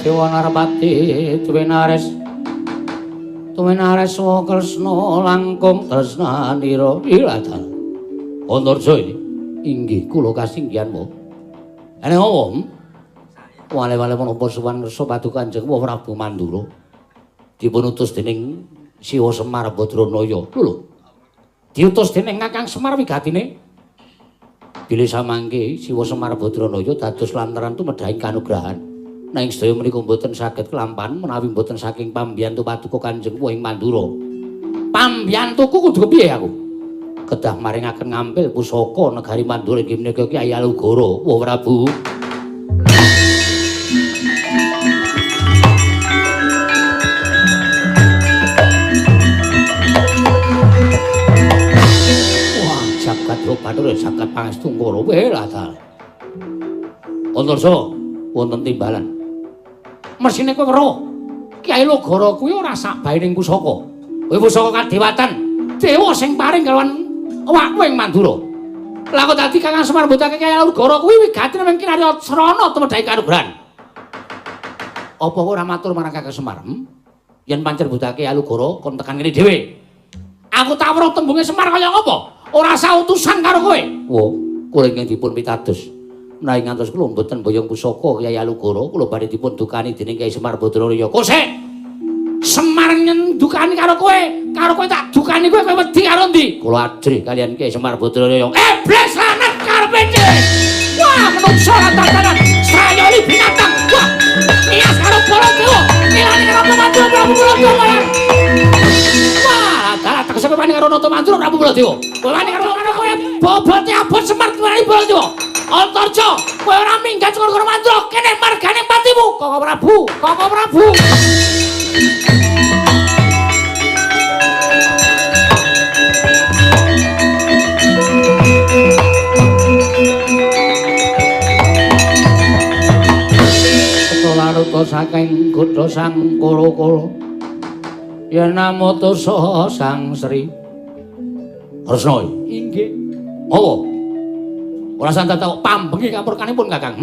Dewa Narpati Tuwinares Tuwinares wa Kresna langkung tresnanira iladal. Antarja iki inggih kula kasinggihan wa. Ene apa? Wale-wale menapa sowan ngersa paduka Kanjeng Prabu Mandura. Dipun utus dening Siwa Semar Badranaya. Lho lho. Diutus dening Kakang Semar wigatine. Bilih samangke Siwa Semar Badranaya dados lantaran tumedhahing kanugrahan. Nanging sedaya menika mboten saged kelampahan menawi mboten saking pambiyantu paduka Kanjeng ing Mandura. Pambiyantuku kudu kepiye aku? Kedah maringaken ngampil pusaka negari Mandura inggih menika Kyai Alugoro. Wah Prabu. Wah, jagat Bathara jagat Pangestungkara. Weh lah ta. Antarja wonten timbalan. Mesine kowe weruh. Kyai Logoro kuwi ora sak baening pusaka. Kuwi pusaka kadewatan. Dewa sing paring kalawan awakku ing Mandura. Lah kok dadi Kakang Semar mbutake Kyai Logoro kuwi wigatine mung kinarya srana tumedhahing kanugrahan. Apa kowe ora matur marang Kakang Semar? Yen pancen mbutake Kyai Logoro kon tekan kene dhewe. Aku tak weruh tembunge Semar kaya ngopo? Ora sautusan karo kowe. Wo, kula ingkang dipun pitados. Menawi ngantos kula mboten boyong pusaka Kyai Alugoro, kula badhe dipun dukani dening Kyai Semar Badranaya. Kosek. Semar nyendukani karo kowe tak dukani kowe kowe wedi karo ndi? Kula ajrih kaliyan Kyai Semar Badranaya. Iblis lanat karepe dhewe. Wah, menungso lantaran strayoli binatang. Wah, nias karo Baladewa, nilani karo Mandura Prabu Baladewa. Wah, dalah tegese kowe wani karo Nata Mandura Prabu Baladewa. Kowe wani karo kowe bobote abot Semar tuwani Baladewa. Antarja, kowe ora minggat saka negara Mandura, kene margane patimu, Kaka Prabu, Kaka Prabu. Ketolaruta saking kutha Sang Koro-koro. Yen namutusa Sang Sri. Kresna inggih. Apa? Ora santai tau pambengi kapurkanipun Kakang.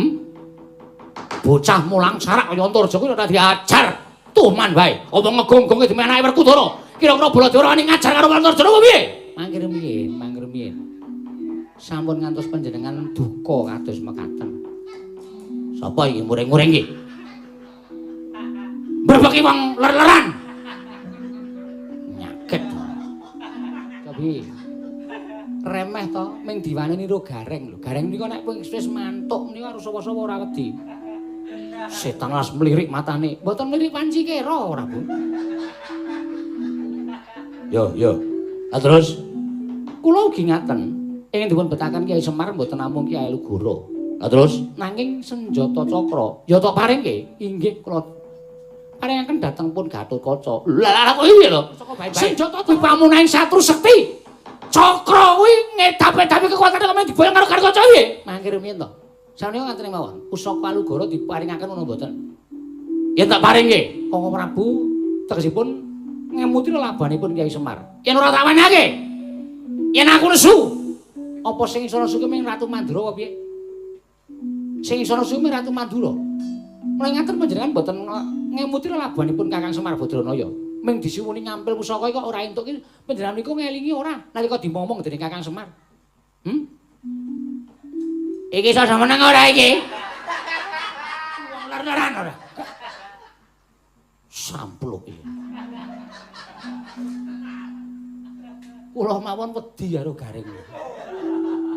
Bocah mulang sarak kaya Antarja kuwi ora diajar. Tuman wae. Apa ngegong-gonge dimenake Werkudara. Kira-kira Baladewa wani ngajar karo Antarja apa piye? Mangke rumiyin, mangke rumiyin. Sampun ngantos panjenengan duka kados mekaten. Sapa iki muring-muring iki? Mbrebeki wong ler-leran. Nyakit. Cobi. Remeh to, ming diwane niru Gareng lho. Gareng niku nek wis mantuk niku harus sapa-sapa ora wedi. Setan las mlirik matane. Mboten mlirik panci kera ora, Bu. Yo, yo. Lah terus kula ugi ngaten. Ingin dipun betaken Kyai Semar mboten namung Kyai Lugoro. Lah terus nanging senjata cakra ya tok paringke inggih kula paringaken dhateng pun Gatotkaca. Lah lah kok piye lho? Senjata kuwi pamunahing satru sekti. Cakra kuwi ngedap-edapi kekuatane kok men diboyong karo Gatotkaca piye? Mangke rumiyin to. Sanika ngaten mawon. Pusaka Alugoro diparingaken ngono mboten? Yen tak paringke, Kangkang Prabu tegesipun ngemuti lelabanipun Kyai Semar. Yen ora tak wenehake, yen aku nesu, apa sing iso nesu ki ming Ratu Mandura apa piye? Sing iso nesu ming Ratu Mandura. Mulai ngaten panjenengan mboten ngemuti lelabanipun Kakang Semar Badranaya. Ming disuwuni ngampil pusaka kok ora entuk ki panjenengan niku ngelingi ora nalika dimomong dening Kakang Semar. Hmm? Iki iso meneng ora iki? Wong ler-leran ora. Sampluk iki. Kula mawon wedi karo Gareng.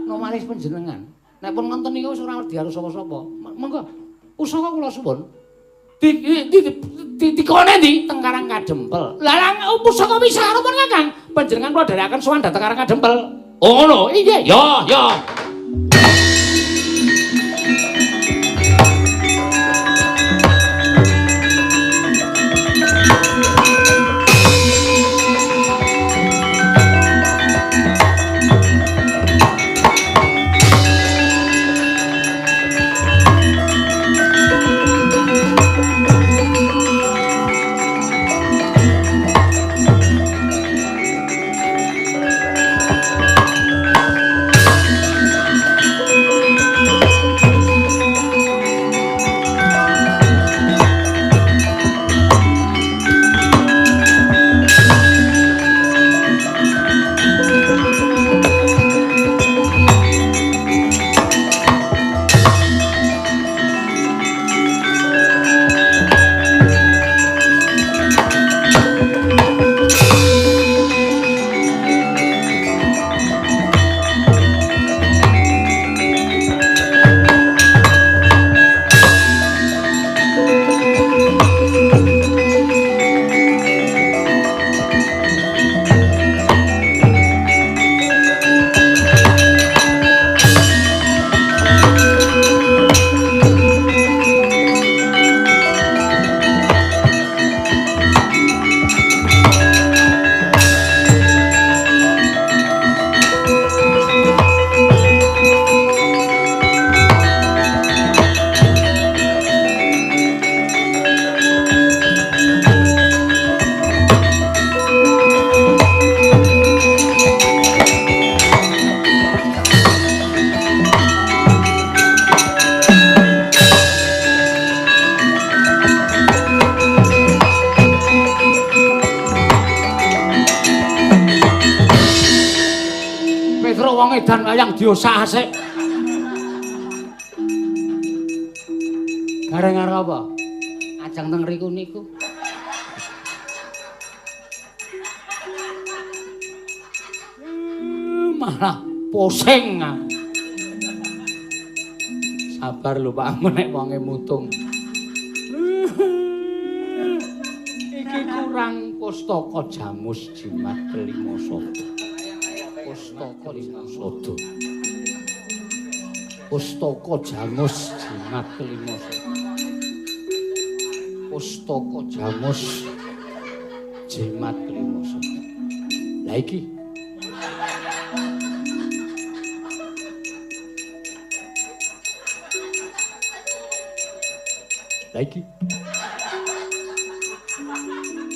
Nomalis panjenengan. Nek pun ngonten niku wis ora wedi karo sapa-sapa. Monggo. Pusaka kula suwun. Dikone ndi? Teng Karang Kadempel. Lah lah pusaka wis sampun Kakang. Panjenengan kula dherekaken sowan dhateng Karang Kadempel. Oh ngono. Inggih. Ya, ya. Edan wayang diosak-asik. Gareng karo apa? Ajang teng riku niku. Malah pusing aku. Sabar lho Pak, nek wonge mutung. Iki kurang pustaka jamus jimat kelima sada. Pustaka lima sada. Pustaka jamus jimat kelima sada. Pustaka jamus jimat kelima sada. Lah iki lagi.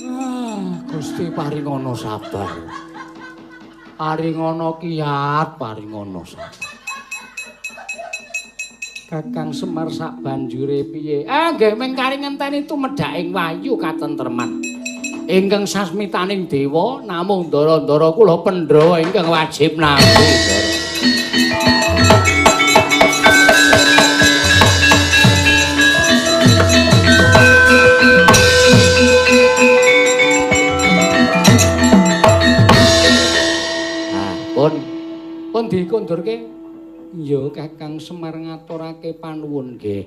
Ah, Gusti paringono sabar. Paringono kiat, paringono sabar. Kakang Semar sak banjure piye? Ah, nggih mung kari ngenteni tumedhaking wahyu katentreman. Ingkang sasmitaning dewa namung ndara-ndara kula Pandhawa ingkang wajib nampi. Kon dikondurke? Ya Kakang Semar ngaturake panuwun nggih.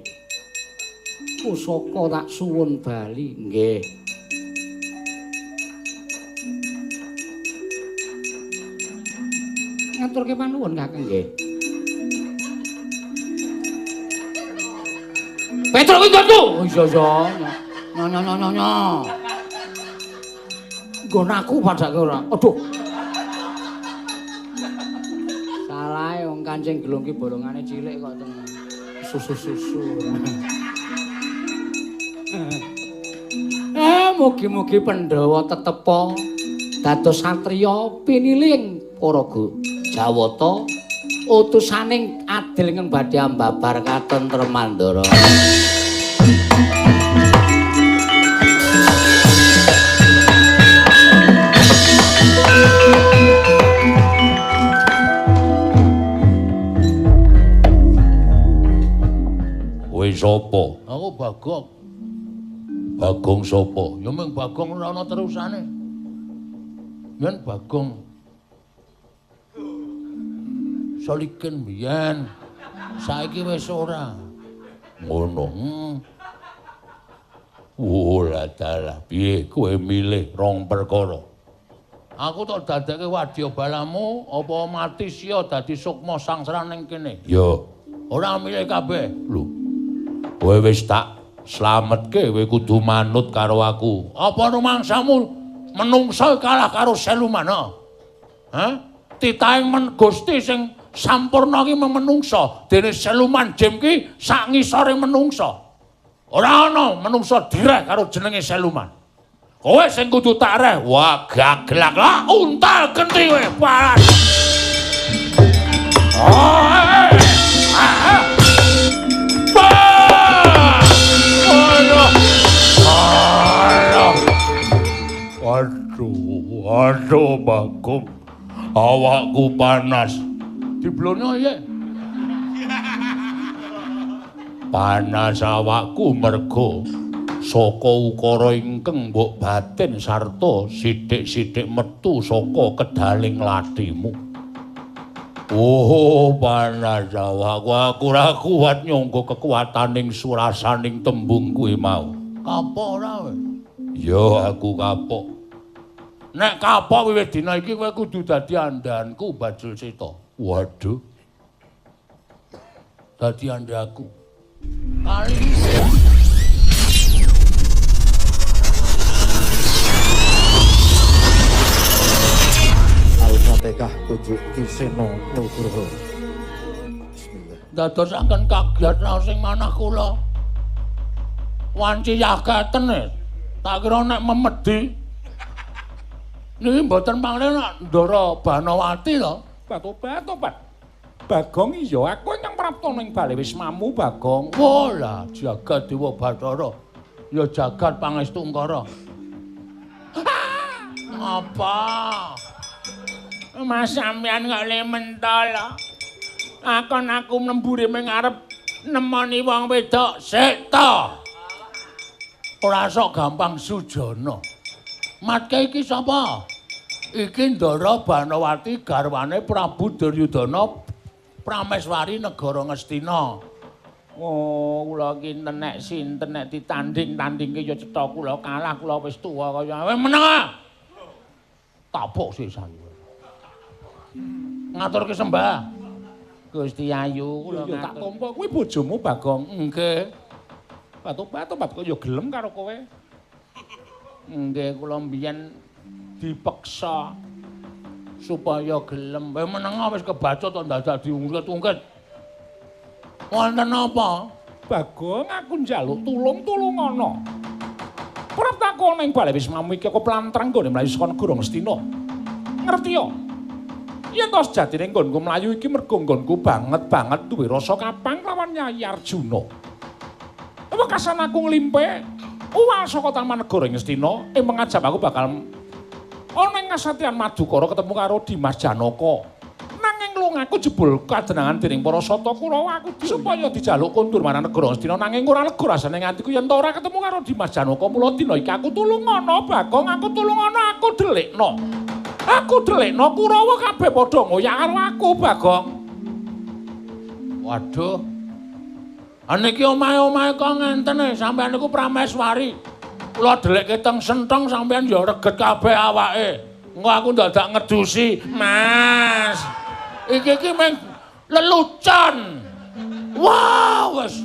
Pusaka tak suwun bali nggih. Ngaturke panuwun Kakang nggih. Petruk kuwi nggonku. Oh iya iya. Nyo nyo nyo nyo. Nggon aku padake ora. Aduh. Salahe wong kancing gelung ki bolongane cilik kok teng susu-susu. Mugi-mugi Pandhawa tetepa dados satriya piniling para Jawata utusaning adil ingkang badhe ambabar katentreman Ndara. Kowe sapa? Aku Bagong. Bagong sapa? Ya mung Bagong ora ana terusane. Yen Bagong Solikin biyen, saiki wis ora. Ngono. Ora dalah, piye kowe milih rong perkara? Aku tok dadekke wadya balamu apa mati sia dadi sukma sangsara ning kene? Ya, ora milih kabeh. Lho. Kowe wis tak slametke, kowe kudu manut karo aku. Apa rumangsamu menungsa kalah karo Siluman? Hah? Titahing men Gusti sing sampurna ki menungsa, dene Siluman Jim ki sak ngisore menungsa. Ora ana menungsa direh karo jenenge Siluman. Kowe sing kudu tak reh. Wah, gaglak lah untal genti kowe, palas. Aduh, aduh Bagong. Awakku panas. Diblonyo ya. Panas awakku mergo saka ukara ingkang mbok batin sarta sithik-sithik metu saka kedaling lathimu. Oh, panas awakku, aku ora kuat nyangga kekuataning surasaning tembung kuwi mau. Kapok ora kowe? Ya aku kapok. Nek kapok wiwit dina iki kowe kudu dadi andhanku Bajul Seta. Waduh. Dadi andhaku. Kali Al-Fatihah tujuk Ki Seno Nugroho. Bismillah. Dadosaken kaget raos ing manah kula. Wanci yakaten e. Tak kira nek memedi. Niki mboten panglih nek Ndara Banawati to. Tobat-tobat. Bagong iya aku ingkang prapta ning bale wismamu Bagong. Wah lah jagat Dewa Bathara. Ya jagat pangestu Ngkara. Ngapa? Mas sampeyan kok le mentol. Akon aku nembure ming arep nemoni wong wedok. Sik to. Ora sok gampang sujana. Matke iki sapa? Iki Ndara Banawati garwane Prabu Duryudana Prameswari negara Ngastina. Oh, kula iki nek sinten nek ditanding-tandingke ya cetha kula kalah, kula wis tuwa kaya kowe meneng ah. Tapuk sisan. Ngaturke sembah. Gusti Ayu kula tak tampa kuwi bojomu Bagong. Nggih. Tobat-tobat kok ya gelem karo kowe. Nggih, kula mbiyen dipeksa supaya gelem. Kowe meneng wis kebacut to dadak diungkit-ungkit. Wonten apa? Bagong aku njaluk tulung-tulungono. Praptaku ning bale wismamu iki aku plantrang nggone mlayu saka negara Ngastina. Ngerti ya? Yen to sejatine nggonku mlayu iki mergo nggonku banget-banget duwe rasa kapang lawan Nyai Arjuna. Wekasan aku nglimpe uwal saka taman negara Ngastina, ing mengajap aku bakal ana ing kasatyan Madukara ketemu karo Dimas Janaka. Nanging lungaku jebul kadenangan dening para sata Kurawa aku supaya dijaluk kondur marang negara Ngastina, nanging ora lega rasane atiku yen ora ketemu karo Dimas Janaka. Mula dina iki aku tulungono Bagong, aku tulungono, aku delikno. Aku delikno Kurawa kabeh padha ngoyak karo aku, Bagong. Waduh. Niki omahe-omahe kok ngenten sampeyan niku Prameswari. Kula delikke teng senteng sampeyan ya reget kabeh awake. Engko aku ndadak ngedusi, Mas. Iki iki mung lelucon. Wah, wis.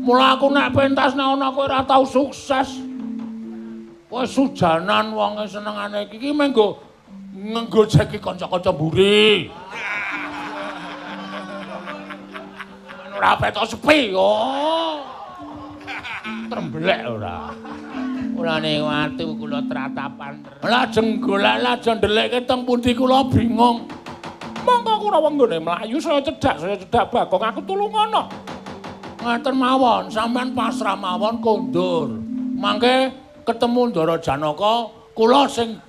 Mula aku nek pentas nek ana kowe ora tau sukses. Kowe sujanan wonge senengane iki iki mung nggo nggojeki kanca-kanca mburi. Ora petok sepi oh. Tremblek ora. Mulane watu kula tratapan. Lajeng golek lajeng ndelekke teng pundi kula bingung. Monggo Kurawa nggone mlayu saya cedhak Bagong aku tulungono. Ngaten mawon, sampean pasrah mawon kondur. Mangke ketemu Ndara Janaka, kula sing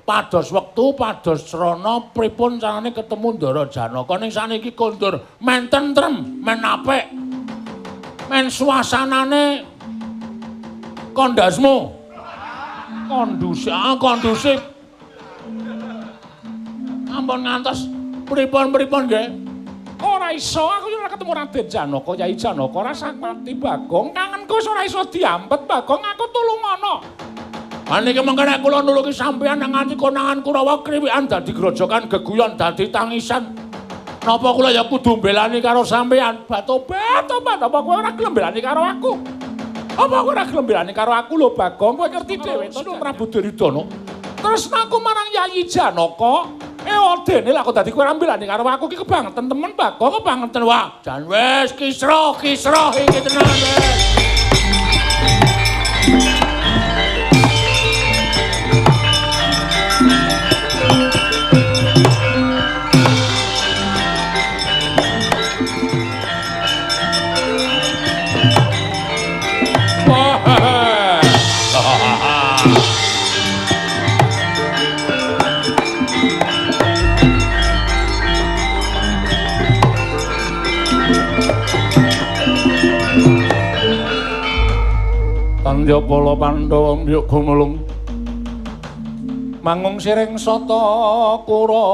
pados wektu, pados srana pripun carane ketemu Ndara Janaka ning saniki kondur men tentrem, men apik. Men suasanane kondasmu. Kondusif, kondusif. Ampun ngantos pripun-pripun nggih. Ora iso, aku ora ketemu Raden Janaka, Yai Janaka ora mati Bagong, kangenku wis ora iso diampet Bagong, aku tulungono. Ha niki mengke nek kula nulungi sampeyan nang nganti konangan Kurawa kriwikan dadi grojokan geguyon dadi tangisan. Napa kula ya kudu mbelani karo sampeyan? Batobat, tobat, apa kowe ora gelem mbelani karo aku? Apa kowe ora gelem mbelani karo aku lho Bagong, kowe ngerti dhewe to Prabu Duryudana. Tresnaku marang Yayi Janaka, ewadene lha kok dadi kowe ora mbelani karo aku iki kebangetan temen Bagong, kebangetan wah. Jan wis kisruh, kisruh iki tenan wis. Tandya pala Pandhawa mbyuk gumulung mangung siring sata Kurawa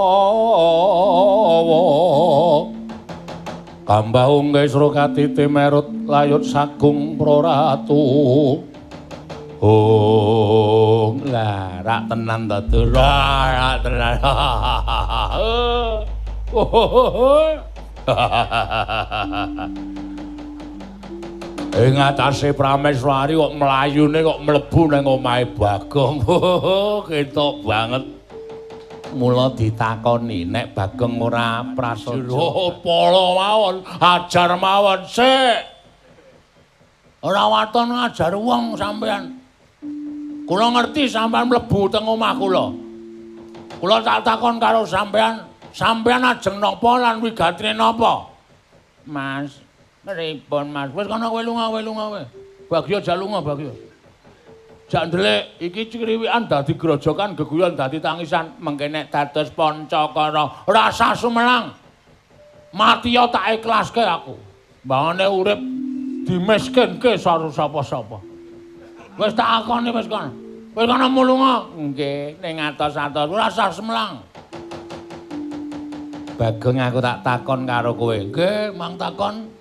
kambahung kesra katiti merut layut sagung praratu. Oh, lah rak tenan ta Dura, rak tenan. Ing atase Prameswari kok mlayune kok mlebu nang omahe Bagong. Ketok banget. Mula ditakoni nek Bagong ora prasaja. Oh, pala mawon, ajar mawon sik. Ora waton ngajar wong sampean. Kula ngerti sampean mlebu teng omah kula. Kula tak takon karo sampean, sampean ajeng napa lan wigatine napa? Mas, pripun Mas? Wis kono kowe lunga, kowe lunga kowe. Bagya jak lunga, Bagya. Jak ndelik iki criwikan dadi grojokan geguyon dadi tangisan mengke nek dados Pancakara rasa sumelang. Mati ya tak ikhlaske aku. Mbangane urip dimiskinke karo sapa-sapa. Wis tak akoni wis kono. Wis kono mulunga. Nggih, ning atos-atos rasa sumelang. Bagong aku tak takon karo kowe. Nggih, mang takon.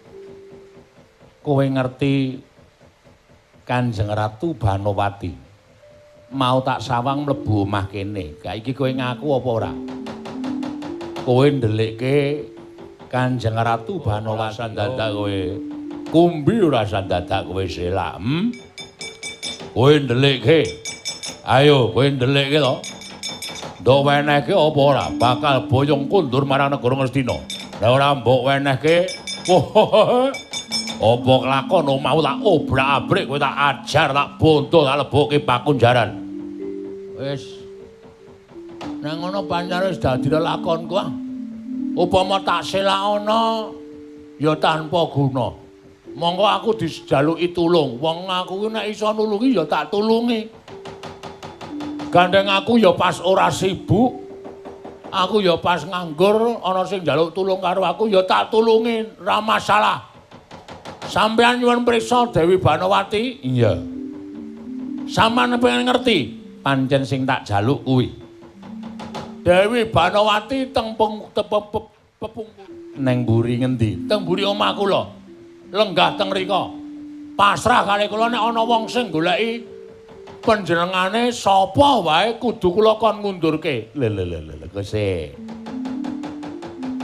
Kowe ngerti Kanjeng Ratu Banowati mau tak sawang mlebu omah kene. Lah iki kowe ngaku apa ora? Kowe ndelikke Kanjeng Ratu Banowati dadak kowe. Kumbi ora dadak kowe selak. Kowe ndelikke. Ayo kowe ndelikke to. Ndok wenehke apa ora? Bakal boyong kundur marang negara Ngastina. Lah ora mbok wenehke. Apa kelakon omahmu tak obrak-abrik, kowe tak ajar, tak bonto, tak lebokke pakunjaran. Wis. Nang ngono pancen wis dadi lelakonku ah. Upama tak selakana ya tanpa guna. Monggo aku dijaluki tulung. Wong aku ki nek iso nulungi ya tak tulungi. Gandeng aku ya pas ora sibuk. Aku ya pas nganggur, ana sing njaluk tulung karo aku ya tak tulungi, ora masalah. Sampeyan nyuwun priksa Dewi Banowati? Iya. Sampeyan pengen ngerti? Pancen sing tak jaluk kuwi. Dewi Banowati teng pepung neng mburi ngendi? Teng mburi omah kula. Lenggah teng rika. Pasrah kali kula nek ana wong sing goleki panjenengane sapa wae kudu kula kon ngundurke. Lho lho lho lho kose.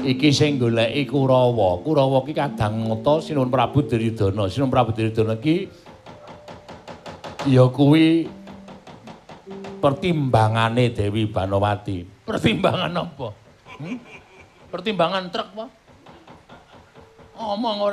Iki sing goleki Kurawa. Kurawa ki kadang ngata Sinuwun Prabu Duryudana. Sinuwun Prabu Duryudana ki ya kuwi pertimbangane Dewi Banowati. Pertimbangan apa? Pertimbangan truk apa? Omong ora.